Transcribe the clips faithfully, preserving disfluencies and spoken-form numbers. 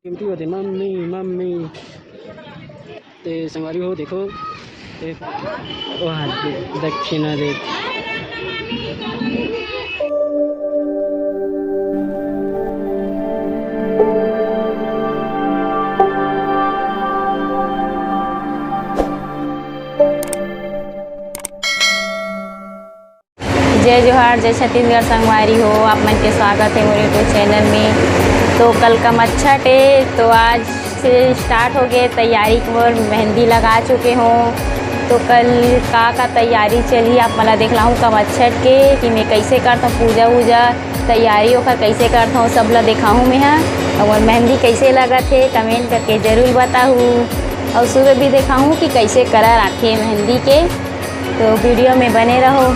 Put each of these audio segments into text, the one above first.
चिमटी होते, mummy, mummy. ते संगवारी हो, देखो, ए, ओह, दे-, दक्षिणा दे। जय जोहार, जय छत्तीसगढ़ संगवारी हो, आप मन के स्वागत है मोर YouTube चैनल में। तो कल कमरछठ है, तो आज से स्टार्ट हो गए तैयारी, मोर मेहंदी लगा चुके हों। तो कल का का तैयारी चली, आप मन ला देखलाहूँ कमरछठ के, कि मैं कैसे करता हूँ पूजा वूजा, तैयारी ओकर कैसे करता हूँ, सब ला देखाहूँ मैं हा। और मेहंदी कैसे लगत है, कमेंट करके जरूर बताहू। और सुबह भी देखाहूँ कि कैसे कलर आथे मेहंदी के। तो वीडियो में बने रहो।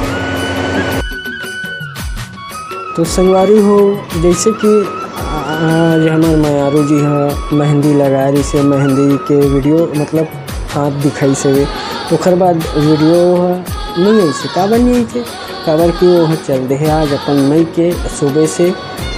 तो संगवारी हो, जैसे कि आज हमर मयारू जी ह मेहंदी लगा रही से, मेहंदी के वीडियो मतलब हाथ दिखाई से, ओकर बाद वीडियो ह नहीं आई से। काबर नहीं आई से? काबर कि वो ह चल दे है आज अपन मई के सुबह से,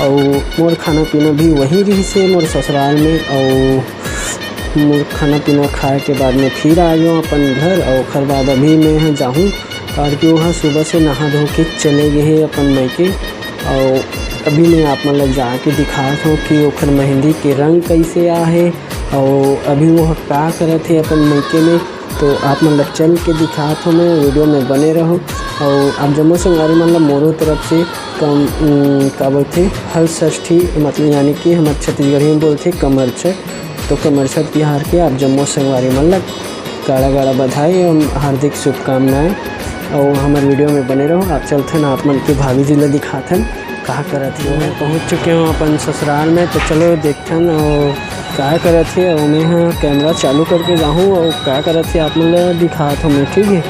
और मोर खाना पीना भी वहीं रही से मोर ससुराल में, और मोर खाना पीना खाए के बाद में फिर आ गयो अपन घर, और ओकर बाद अभी मैं ह जाहूँ, काबर कि वो ह सुबह से नहा धो के चले गए है अपन मई के। और अभी मैं आप मन ला जाके दिखात हूँ कि ओकर मेहंदी के रंग कैसे आ है, और अभी वो ह का करत है अपन मई के में। तो आप मन ला चल के दिखात हूँ मैं, वीडियो में बने रहो। और आप जम्मो संगवारी मन ला मोरो तरफ से कम, उम, का बोलथे, हल षष्ठी, मतलब यानी कि हमर छत्तीसगढ़ी में बोलथे कमरछठ। तो कमरछठ तिहार के आप जम्मो संगवारी मन ला गाड़ा गाड़ा बधाई एवं हार्दिक शुभकामनाएं। और हमर वीडियो में बने रहो। आप चलथन, आप मन के भाभी जी ला दिखाथन का करत हे। मैं पहुंच चुके हूँ अपन ससुराल में, तो चलो देखथन और का करत हे। और मैं ह कैमरा चालू करके जाहूँ और का करत हे आप मन ला दिखात हूँ मैं, ठीक है।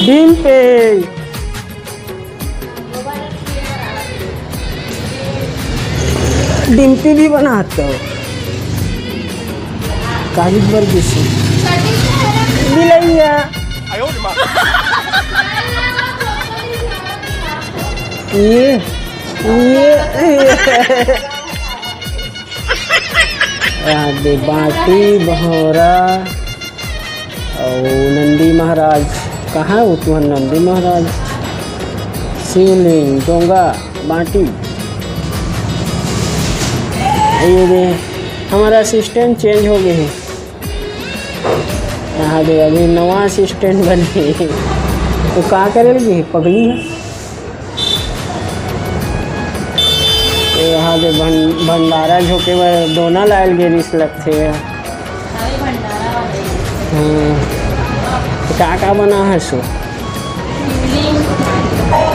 डिम्पी, डिम्पी भी बनात हो, काली बरगेसी बिलैया। ये, ये, ये। यहाँ दे बाटी, भौरा और नंदी महाराज। कहाँ है वो तुहर नंदी महाराज? शिवलिंग, डोंगा, बाटी। ये दे, हमारा असिस्टेंट चेंज हो गए है। यहाँ दे अभी नवा असिस्टेंट बने। तो का करे लगी है? पगली है। तो यहाँ दे भं-, भंडारा झोंके बर दोना लायल गे रिहिस लगथे। हाँ। तो का का बना है सो?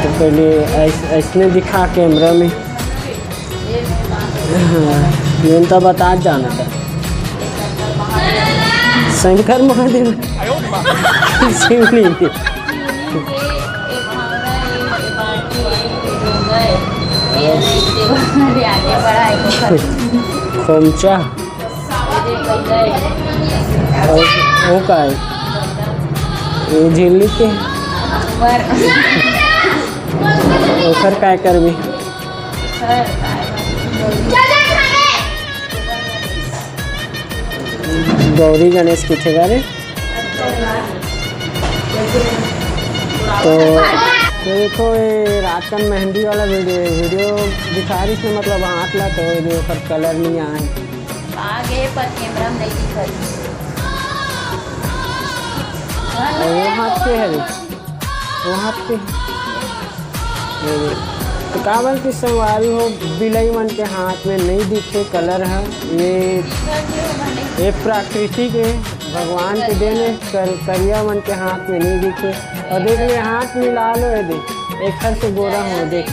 तो पहले ऐस-, ऐसने दिखा कैमरा में। हाँ, ये तो बता जाना था। शंकर महादेव। शिवलिंग। खोमचा। और वो का है? ये झिल्ली के? ओखर काय करबी? गौरी गणेश किथे गा रे? तो, तो देखो, ये रात कन मेहंदी वाला वीडियो, वीडियो दिखा रही थी, मतलब हाथ ला, तो ये ओकर कलर नहीं आए। आगे पर कैमरा में नहीं दिखत। और वो हाथ के है, वो हाथ के। ये दे। तो का बोल कि संगवारी हो, बिलई मन के हाथ में नहीं दिखे कलर है। ये, ये प्राकृतिक है, भगवान के देन है, कर-, करिया मन के हाथ में नहीं दिखे। और देख ले, हाथ मिला लो, ये देख, एखर से गोरा हो, देख,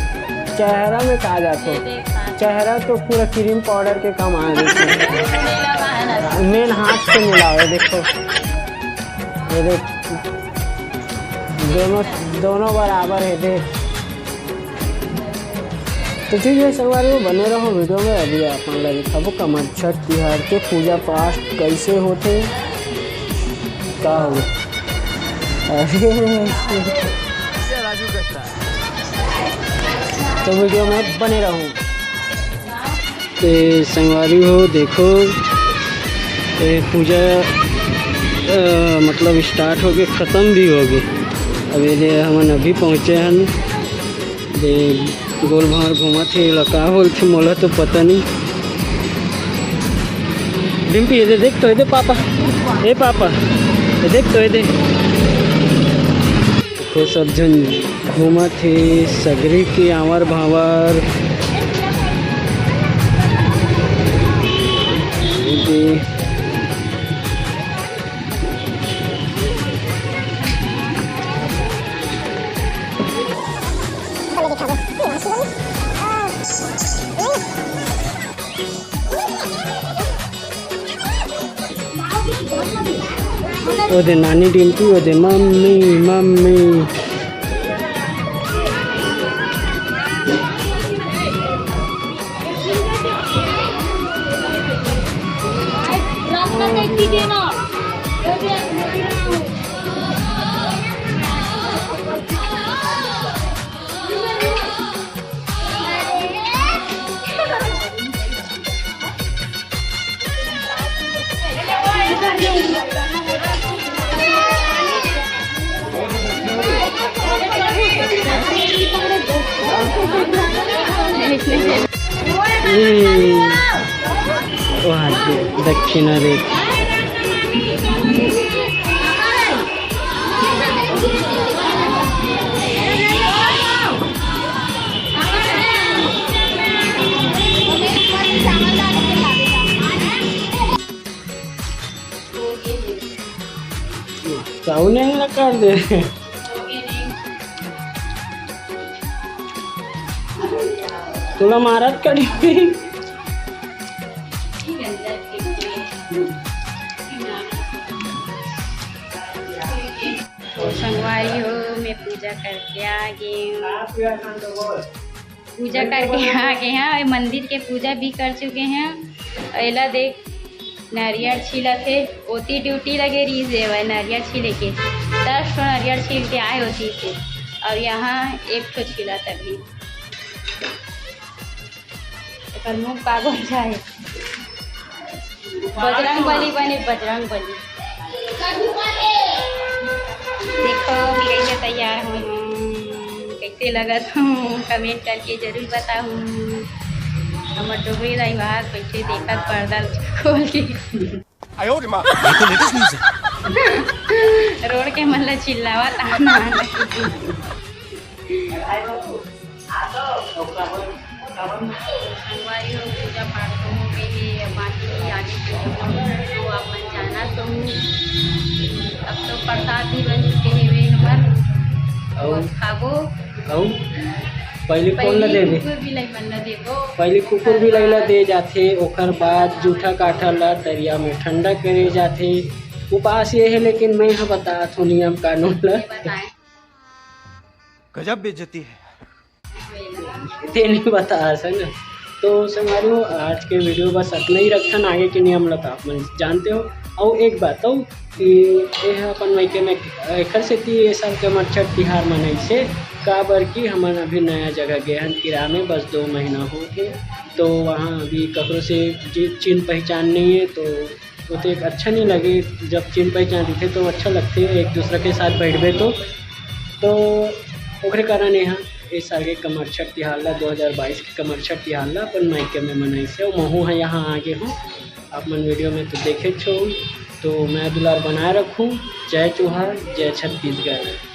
चेहरा में का जात हो, चेहरा तो पूरा क्रीम पाउडर के कमाल है। मेन हाथ से मिलाओ, ये देखो, ये देख, दोनों, दोनों बराबर है, देख। तो ठीक है, संगवारी हो, बने रहो वीडियो में। अभी आप मन ला दिखाबो कमरछठ तिहार के पूजा पाठ कैसे होथे, का हो। अरे, तो वीडियो में बने रहो। ते संगवारी हो, देखो, ए पूजा, अ, मतलब start होके खतम भी होगे। अब ये दे हमन अभी पहुँचे हन, दे गोल भांवर घूमत हे, एला का बोलथे मोला तो पता नहीं। डिम्पी, ये दे देख तो, ये दे पापा, ए पापा, ये देख तो, ये दे। देखो, सब झन घूमत हे, सगरी के आंवर भांवर। ओदे नानी डिम्पी, ओदे मम्मी, मम्मी। दक्षिणा रे। चाऊ नहीं लगा दे। तुला मारत कड़ी। तो संगवारी हो, मैं पूजा करके आ गई हूँ। पूजा करके आ गए हैं और मंदिर के पूजा भी कर चुके हैं। एला देख, नारियल छीलत हे, ओती ड्यूटी लगे रहीस देवय नारियल छीले के, दस ठो नारियल छील के आए होती से, और यहाँ एक ठो छीलत अभी। एकर मुंह पागल जाए। बजरंग बली बने, बजरंग बली। देखो, बिरैया तैयार होय हूँ। कैसे लगत हूँ, कमेंट करके जरूर बताहू। हमर डोकरी दाई बाहर कैसे देखत पर्दा खोल के। आयो रे माँ। ये तो लेटेस्ट न्यूज़ है। रोड के मन ला चिल्लावत आना। संगवारी हो, पूजा पाठ तो हो गई है, अब बाकी भी आगे के जो आप मन जाना तो हूँ। अब तो प्रसाद भी बन चुके हैं वे हमर, अउ और खाबो। अउ पहले कौन ला पहले देबे? कुकुर बिलाई मन ला देबो। पहले कुकुर बिलाई ला दे जाथे, ओकर बाद जूठा काठा ला तरिया में ठंडा करे जाथे। उपास ये है, लेकिन मैं यहाँ बता थो नियम कानून ला। ये बताएं। गजब बेइज्जती है। ते नहीं बता सक। तो संगवारी हो, आज के वीडियो बस अतना ही रखथन, आगे के नियम ला तो आप मन जानते हो। अउ एक बात हो कि ये है अपन मायके में, एकर सेती ये साल के मच्छर तिहार मनाइसे, काबर कि हमन अभी नया जगह गए हन किराए में, बस दो महीना हो गए, तो वहाँ अभी ककरो से जी-, चिन्ह पहचान नहीं है, तो वो तो एक अच्छा नहीं लगे। जब चिन्ह पहचान रहिथे तो अच्छा लगथे, एक दूसरा के साथ बैठबे तो। तो ओकरे कारण यहाँ इस साल के कमरछठ तिहार ला, दो हज़ार बाईस के कमरछठ तिहार ला अपन मायके में मनाइसे, अउ महू ह यहाँ आगे हूँ। आप मन वीडियो में तो देखे छो, तो मैं दुलार बनाए रखूँ। जय जोहार, जय छत्तीसगढ़।